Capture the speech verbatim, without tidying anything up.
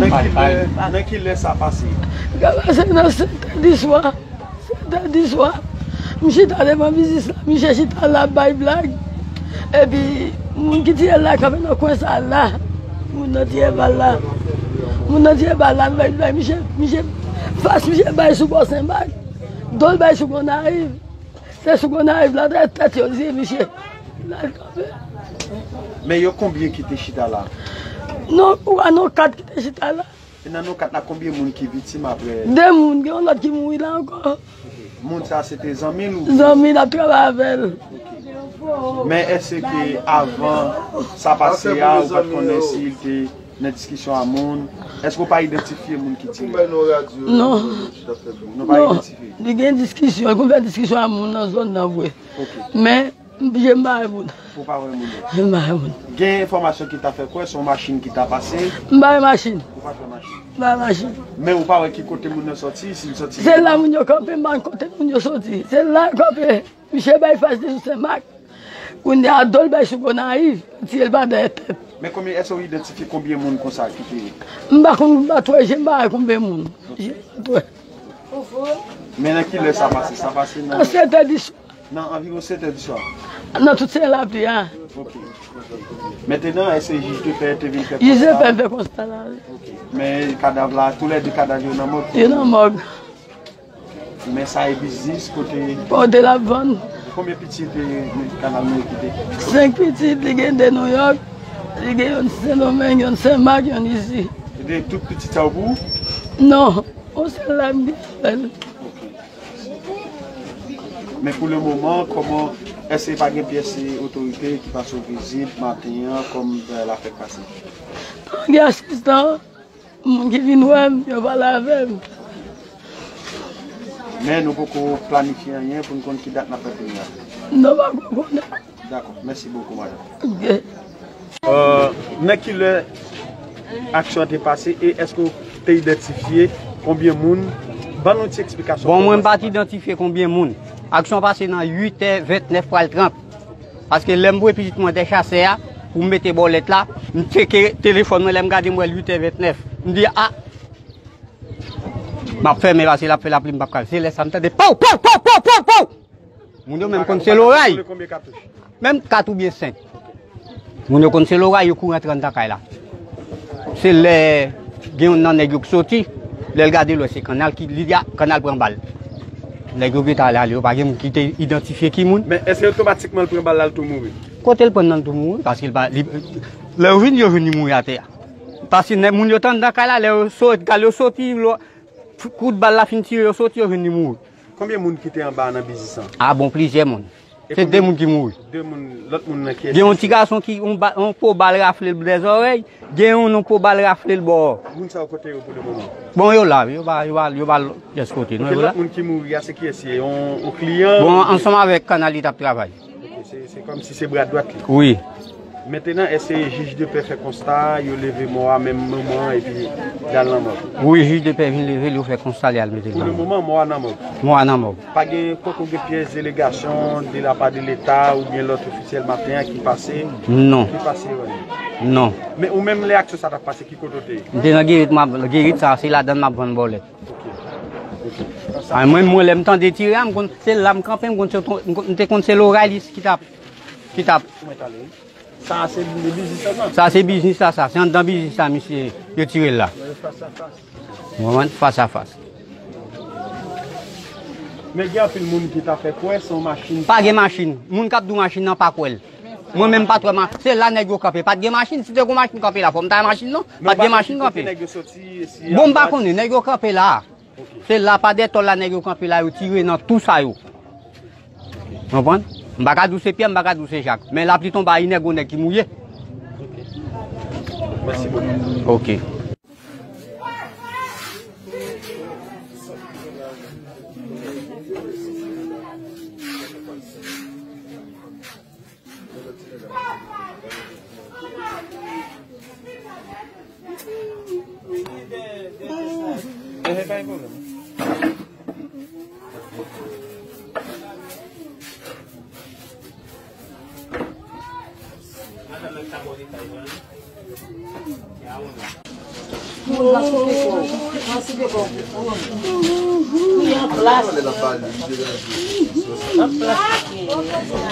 Nan ki lè, nan ki lè sa pase? Sa pase nan sèt è di swa. Sèt è di swa. M chita devan biznis la, misye chita la ap bay blag. Epi, moun ki tiye l la kanpe nan kwen sa la. Moun nan tire bal la. Moun nan tire bal la, l bay blag. Misye, misye, fas misye bay sou bò Senmak. Do l bay sou Gonayiv. Se sou Gonayiv la, tèt, tèt yo, l tiye misye. La l kanpe. Men yo konbyen ki te chita la? Non, ou a non kat ki te chita la. E nan nou kat la, konbyen moun ki viktim apre? De moun, gen yon lòt ki mouri la ankò. Moun sa se te zanmi l ou? Zanmi l ap travay avè l. Men èske ke avan sa pase a, ou pa t konnen si l te nan diskisyon a moun? Èske ou pa idantifye moun ki tire? Non. Nou pa idantifye? Li gen diskisyon, li konn fè diskisyon a moun nan zòn nan vre. Men, m pa wè moun. Ou pa wè moun? M pa wè moun. Gen enfòmasyon ki ta fè kwè se yon machin ki ta pase? M pa wè machin. Ou pa t wè machin? M pa wè machin. Men ou pa wè ki kote moun nan sòti, si l sòti? Se la moun yo kanpe, m pa wè kote moun yo sòti. Se la yo kanpe. Misye bay fas li sou Senmak. Kounye a do l bay sou Gonayiv, tire l pa dèyè tèt. Men konbyen, èske ou idantifye konbyen moun konsa ki te? M pa konn, m pa t wè je m, m pa wè konbyen moun. Je m pa t wè. Men nan ki lè sa pase? Sa pase nan sèt è di swa. Nan anviwon sèt è di swa. Nan tout se lapli a. Ok. Mentenan, èske jij de pè te vin fè konsta? Jij de pè fè konsta la, wi. Ok. Men kadav la, toulède kadav yo nan mòg? Yo nan mòg. Men sa e biznis kote? Kote l ap vann. Konbyen pitit e kanal nou kite? Senk pitit, li gen de Nouyòk, li gen youn Sendomeng, youn Senmak, youn isi. E de tout pitit sa yo pou ou? Non, yon sèl la m gen avè l. Men pou le moman, kòman, èske pa gen pyès otorite ki pase w vizit maten an, kòm bagay la fèk pase? Gen asistan. Moun ki vin wè m, yo pale avè m. Men nou poko planifye anyen pou n konn ki dat n ap fè premye a. Non, pa ko konnen. Dakò, mèsi bokou, madanm. Ok. Euh, nan ki lè aksyon an te pase e èske w te idantifye konbyen moun? Ban nou ti eksplikasyon. Bon, mwen m pa t idantifye konbyen moun. Aksyon pase nan uit è vennèf pral trant. Paske lè m voye pitit mwen dè chasè a, pou m mete bòlèt la, m tcheke telefòn mwen, lè m gade m wè l uit è vennèf. M di, a! M ap fèmen paske l ap fè lapli, m p ap ka. Se lè sa m tande pow, pow, pow, pow, pow, pow! Moun yo menm konn se loray. Menm kat oubyen senk. Moun yo konn se loray, yo kouri antre anndan kay la. Se lè gen youn nan nèg yo k soti, lè l gade l wè se Kannal ki, li di, a, Kannal pran bal. Nèg yo gentan ale, ale, yo pa gen moun ki te idantifye ki moun. Men èske otomatikman l pran bal la, l tou mouri? Kote l pran nan l tou mouri? Paske l pa, li, lè yo vin, yo jwenn li mouri atè a. Paske nèg moun yo t anndan kay la, lè yo sot, gade yo soti, lo-, kout bal la fin tire, yo soti, yo jwenn li mouri. Konbyen moun ki te anba nan biznis lan? A bon, plizyè moun. Se de moun ki mouri. De moun, lòt moun nan kiyès? Gen yon ti gason ki, yon ba-, yon po bal rafle l dèzòrèy, gen yon, yon po bal rafle l bò. Moun sa yo kote yo pou le moman? Bon, yo la, yo pa, yo pa, yo pa pyès kote, non, yo la. Lòt moun ki mouri a, se kiyès li ye? Yon, yon kliyan? Bon, ansanm avèk Kannal li t ap travay. Ok, se, se kòmsi se bra dwat li. Wi. Mentenan, èske jij de pè fè konsta, yo leve mò a menm moman an epi y al nan mòg? Wi, jij de pè vin leve l, yo fè konsta, li al mete l nan mòg. Pou le moman, mò a nan mòg? Mò a nan mòg. Pa gen, poko gen pyès delegasyon de la pa de Leta oubyen lòt ofisyèl maten an ki pase? Non. Ki pase wè? Non. Men ou menm, lè aksyon sa t ap pase, ki kote w te ye? M te nan Gerit, m ap, Gerit sa, se ladan l m ap vann bòlèt. Ok. Ok. A, mwen, mwen, lè m tande tire a, m konn se la m kanpe, m konn se, m konn, m te konn se loray li ki t ap, ki t ap. Sa se biznis la, sa? Sa se biznis la, sa. Se anndan biznis la, misye, yo tire l la. Fas a fas. Ou konprann? Fas a fas. Men gen anpil moun ki ta fè kwè se yon machin. Pa gen machin. Moun k ap di w machin nan pa kwè l. Mwen menm pa t wè ma-, se la nèg yo kanpe. Pa t gen machin. Si te gon machin kanpe la, fò m ta wè machin non. Pa t gen machin kanpe. Bon, m pa konnen. Nèg yo kanpe la. Se la pa dètòl la nèg yo kanpe la, yo tire nan tou sa yo. Konprann? M pa ka di w se Pyè, m pa ka di w se Jak. Men lapli tonbe a inè, gon nèg ki mouye. Mèsi bokou. Ok. Moun va souke kò. Va souke kò. Wi, an plas. An plas.